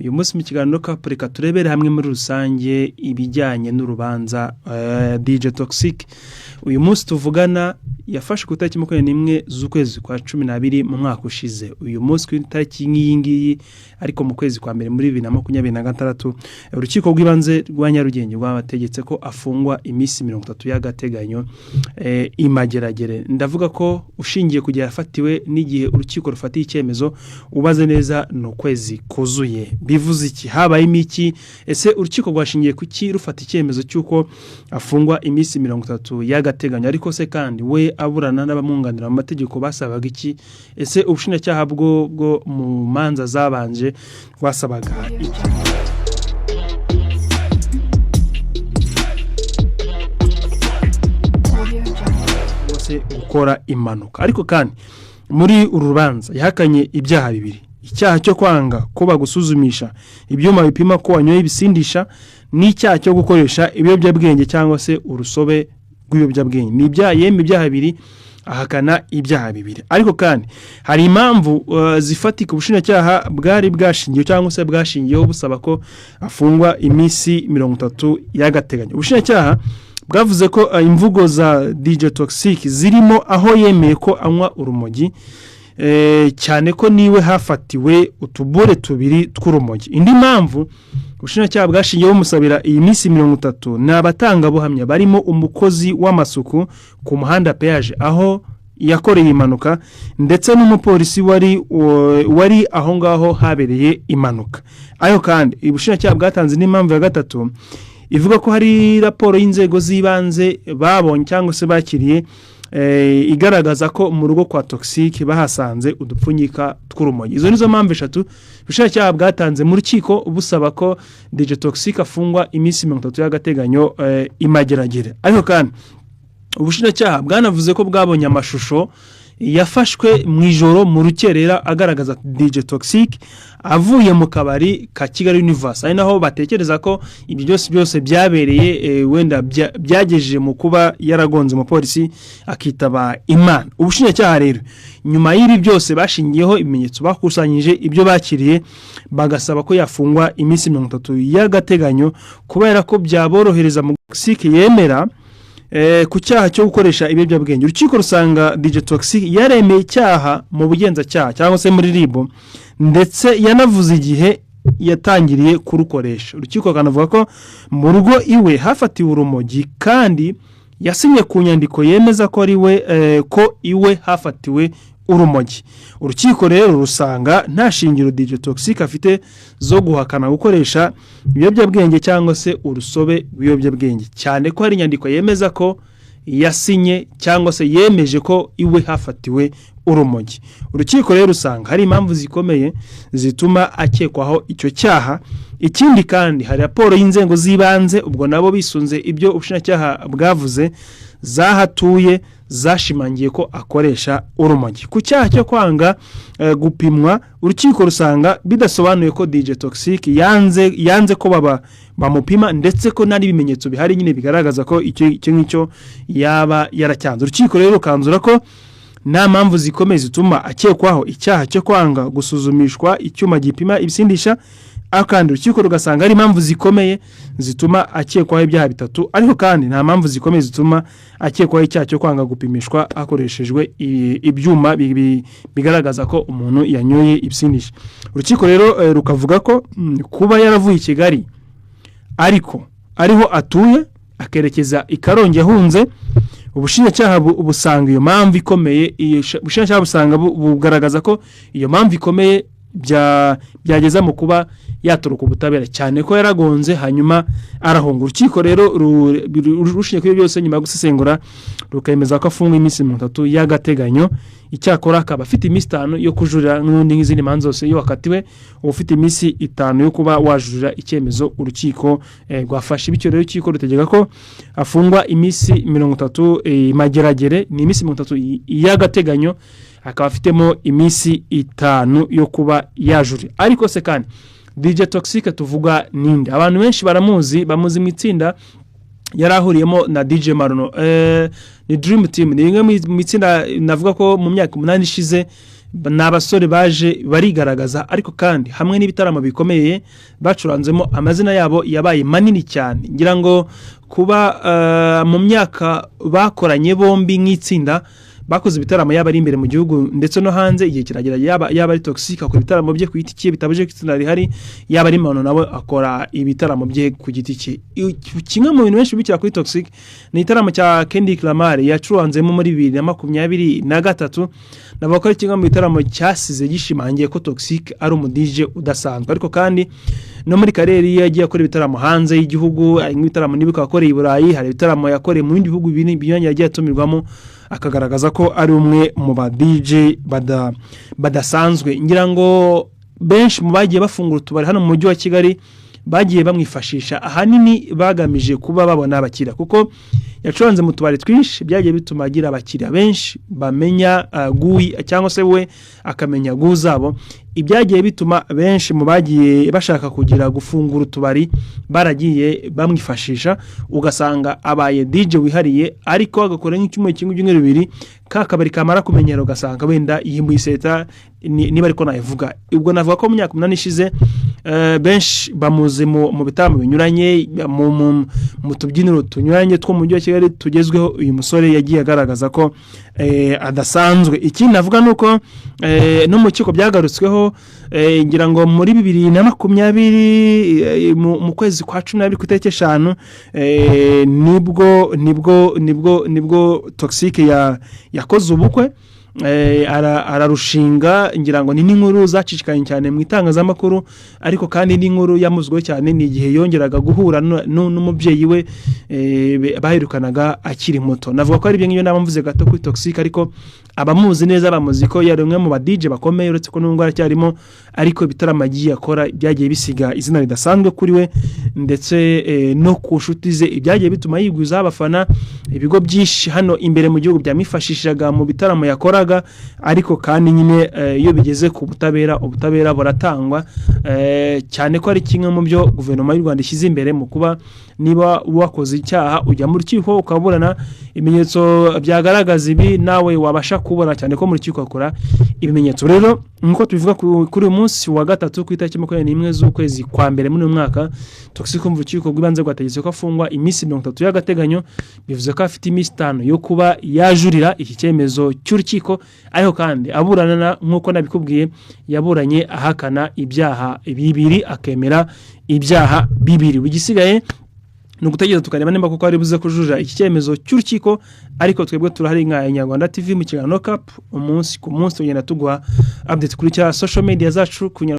Uyu munsi mu kiganiro Couple, reka turebere hamwe muri rusange ibijyanye n'urubanza DJ Toxxyk. Uyu munsi tuvugana yafashe ku itariki 21 z'ukwezi kwa 12 mu mwaka ushize. Uyu munsi ku itariki nk'iyi ngiyi, ariko mu kwezi kwa mbere muri 2026, urukiko rw'ibanze rwa Nyarugenge rwabategetse ko afungwa iminsi 30 y'agateganyo imageragere. Ndavuga ko ushingiye ku gihe yafatiwe n'igihe urukiko rufatiye icyemezo, ubaze neza ni ukwezi kuzuye. Bivuze iki? Habayemo iki? Ese urukiko rwashingiye ku ki rufata icyemezo cy'uko afungwa iminsi 30 y'agateganyo? Ariko se kandi we aburana n'abamwunganira mu mategeko basabaga iki? Ese ubushinjacyaha bwo mu manza zabanje rwasabaga iki? Cyangwa se gukora impanuka. Ariko kandi muri uru rubanza yahakanye ibyaha bibiri: icyaha cyo kwanga ko bagusuzumisha ibyuma bipima ko wanyoye ibisindisha, n'icyaha cyo gukoresha ibiyobyabwenge cyangwa se urusobe rw'ibiyobyabwenge. Ni ibyaha yemeye ibyaha bibiri, ahakana ibyaha bibiri. Ariko kandi hari impamvu zifatika ubushinjacyaha bwari bwashingiye cyangwa se bwashingiyeho busaba ko afungwa iminsi 30 y'agateganyo. Ubushinjacyaha bwavuze ko imvugo za DJ Toxxyk zirimo aho yemeye ko anywa urumogi, cyane ko niwe hafatiwe utubure tubiri tw'urumogi. Indi mpamvu ubushinjacyaha bwashingiyeho bumusabira iyi minsi 30 ni abatangabuhamya barimo umukozi w'amasuku ku muhanda peyaje aho yakoreye impanuka, ndetse n'umupolisi wari aho ngaho habereye impanuka. Ayo kandi ubushinjacyaha bwatanze n'impamvu ya gatatu ivuga ko hari raporo y'inzego z'ibanze babonye cyangwa se bakiriye, igaragaza ko mu rugo kwa Toxxyk bahasanze udupfunyika tw'urumogi. Izo nizo mpamvu eshatu ubushinjacyaha bwatanze mu rukiko busaba ko DJ Toxxyk afungwa iminsi 30 y'agateganyo imageragere. Ariko kandi ubushinjacyaha bwanavuze ko bwabonye amashusho yafashwe mu ijoro mu rukerera agaragaza DJ Toxxyk avuye mu kabari ka Kigali Universe, ari naho batekereza ko ibyo byose byabereye, wenda byagejeje mu kuba yaragonze umupolisi akitaba Imana. Ubushinjacyaha rero nyuma y'ibi byose bashingiyeho ibimenyetso bakusanyije, ibyo bakiriye, bagasaba ko yafungwa iminsi 30 y'agateganyo kubera ko byaborohereza mu Toxxyk yemera ku cyaha cyo gukoresha ibiyobyabwenge. Urukiko rusanga DJ Toxxyk yaremeye icyaha mu bugenzacyaha cyangwa se muri RIB, ndetse yanavuze igihe yatangiriye kurukoresha. Urukiko rukanavuga ko mu rugo iwe hafatiwe urumogi, kandi yasinye ku nyandiko yemeza ko ari we, ko iwe hafatiwe urumogi. Urukiko rero rusanga nta shingiro DJ Toxxyk afite zo guhakana gukoresha ibiyobyabwenge cyangwa se urusobe rw'ibiyobyabwenge, cyane ko hari inyandiko yemeza ko yasinye cyangwa se yemeje ko iwe hafatiwe urumogi. Urukiko rero rusanga hari impamvu zikomeye zituma akekwaho icyo cyaha. Ikindi kandi hari raporo y'inzego z'ibanze, ubwo nabo bisunze ibyo ubushinjacyaha bwavuze, zahatuye zashimangiye ko akoresha urumogi. Ku cyaha cyo kwanga gupimwa, urukiko rusanga bidasobanuye ko DJ Toxxyk yanze ko baba bamupima, ndetse ko nta n'ibimenyetso bihari nyine bigaragaza ko icyo ngicyo yaba yaracyanze. Urukiko rero rukanzura ko nta mpamvu zikomeye zituma akekwaho icyaha cyo kwanga gusuzumishwa icyuma gipima ibisindisha. Ariko kandi urukiko rugasanga hari impamvu zikomeye zituma akekwaho ibyaha bitatu, ariko kandi nta mpamvu zikomeye zituma akekwaho icyaha cyo kwanga gupimishwa hakoreshejwe ibyuma bigaragaza ko umuntu yanyoye ibisindisha. Urukiko rero rukavuga ko kuba yaravuye i Kigali ariko ariho atuye, akerekeza i Karongi ahunze, ubushinjacyaha busanga iyo mpamvu ikomeye. Ubushinjacyaha busanga bugaragaza ko iyo mpamvu ikomeye byageza mu kuba yatoroka ubutabera, cyane ko yaragonze hanyuma arahunga. Urukiko rero rushingiye kuri ibyo byose, nyuma yo gusesengura, rukemeza ko afungwa iminsi 30 y'agateganyo. Icyakora akaba afite iminsi 5 yo kujurira n'ubundi nk'izindi manza zose. Iyo wakatiwe uba ufite iminsi 5 yo kuba wajurira icyemezo urukiko rwafashe. Bityo rero urukiko rutegeka ko afungwa iminsi 30 mageragere. Ni iminsi 30 y'agateganyo, akaba afitemo iminsi 5 yo kuba yajurira. Ariko se kandi DJ Toxxyk tuvuga ninde? Abantu benshi baramuzi, bamuzi mu itsinda yari ahuriyemo na DJ Marnaud, ni Dream Team. Ni rimwe mu itsinda navuga ko mu myaka 8 ishize Ni abasore baje barigaragaza, ariko kandi hamwe n'ibitaramo bikomeye bacuranzemo, amazina yabo yabaye manini cyane. Ngira ngo kuba mu myaka bakoranye bombi nk'itsinda, bakoze ibitaramo yaba ari imbere mu gihugu ndetse no hanze. Igihe kiragera yaba ari Toxic akora ibitaramo bye ku giti cye, bitabuje ko itsinda rihari, yaba ari Mano nawe akora ibitaramo bye ku giti cye. Kimwe mu bintu benshi bikira kuri Toxic ni igitaramo cya Kendrick Lamar yacuranzemo muri 2023. Navuga ko ari kimwe mu bitaramo cyasize gishimangiye ko Toxic ari umu DJ udasanzwe. Ariko kandi no muri carrière ye yagiye akora ibitaramo hanze y'igihugu. Hari nk'ibitaramo nibuka yakoreye i Burayi, hari ibitaramo yakoreye mu bindi bihugu binyuranye yagiye atumirwamo, akagaragaza ko ari umwe mu ba DJ badasanzwe. Ngira ngo benshi mu bagiye bafungura utubari hano mu mujyi wa Kigali bagiye bamwifashisha, ahanini bagamije kuba babona abakiriya, kuko yacuranze mu tubari twinshi, byagiye bituma agira abakiriya benshi bamenya goût, cyangwa se we akamenya goût zabo. Ibyagiye bituma benshi mu bagiye bashaka kugira gufungura utubari baragiye bamwifashisha, ugasanga abaye DJ wihariye, ariko agakora nk'icyumweru kimwe, ibyumweru 2, ka kabari kamara kumenyera, ugasanga wenda yimuye iseta, niba ariko nabivuga. Ubwo navuga ko mu myaka 8 ishize benshi bamuzi mu bitaramo binyuranye, mu tubyiniro tunyuranye two mu mujyi wa Kigali tugezweho. Uyu musore yagiye agaragaza ko adasanzwe. Ikindi navuga ni uko no mu rukiko byagarutsweho. Ngira ngo muri 2020, mu kwezi kwa 12 ku itariki 5, nibwo Toxic yakoze ubukwe, ararushinga. Ngira ngo ni n'inkuru zacicikanye cyane mu itangazamakuru, ariko kandi n'inkuru yamuzweho cyane ni igihe yongeraga guhura n'umubyeyi we baherukanaga akiri muto. Navuga ko ari ibyo ngibyo naba mvuze gato kuri Toxic, ariko abamuzi neza bamuzi ko yari umwe mu ba DJ bakomeye, uretse ko n'ubwo aracyarimo, ariko ibitaramo agiye akora byagiye bisiga izina ridasanzwe kuri we ndetse no ku nshuti ze. Ibyagiye bituma yigwizaho abafana. Ibigo byinshi hano imbere mu gihugu byamwifashishaga mu bitaramo yakoraga. Ariko kandi nyine iyo bigeze ku butabera, ubutabera buratangwa, cyane ko ari kimwe mu byo guverinoma y'u Rwanda ishyize imbere mu kuba niba wakoze icyaha ujya mu rukiko ukaburana, ibimenyetso byagaragaza ibi nawe wabasha kubona, cyane ko mu rukiko hakora ibimenyetso. Rero nk'uko tubivuga, kuri uyu munsi wa gatatu ku itariki 21 z'ukwezi kwa mbere muri uyu mwaka, Toxic mu rukiko rw'ibanze rwategetse ko afungwa iminsi 30 y'agateganyo. Bivuze ko afite iminsi 5 yo kuba yajurira iki cyemezo cy'urukiko. Ariko kandi aburana, nk'uko nabikubwiye, yaburanye ahakana ibyaha bibiri, akemera ibyaha bibiri. Igisigaye ni ugutegereza tukareba nimba koko ari buze kujurira iki cyemezo cy'urukiko. Ariko twebwe turahari nka Inyarwanda TV mu kiganiro Cup, umunsi ku munsi tugenda tuguha update kuri cya social media zacu ku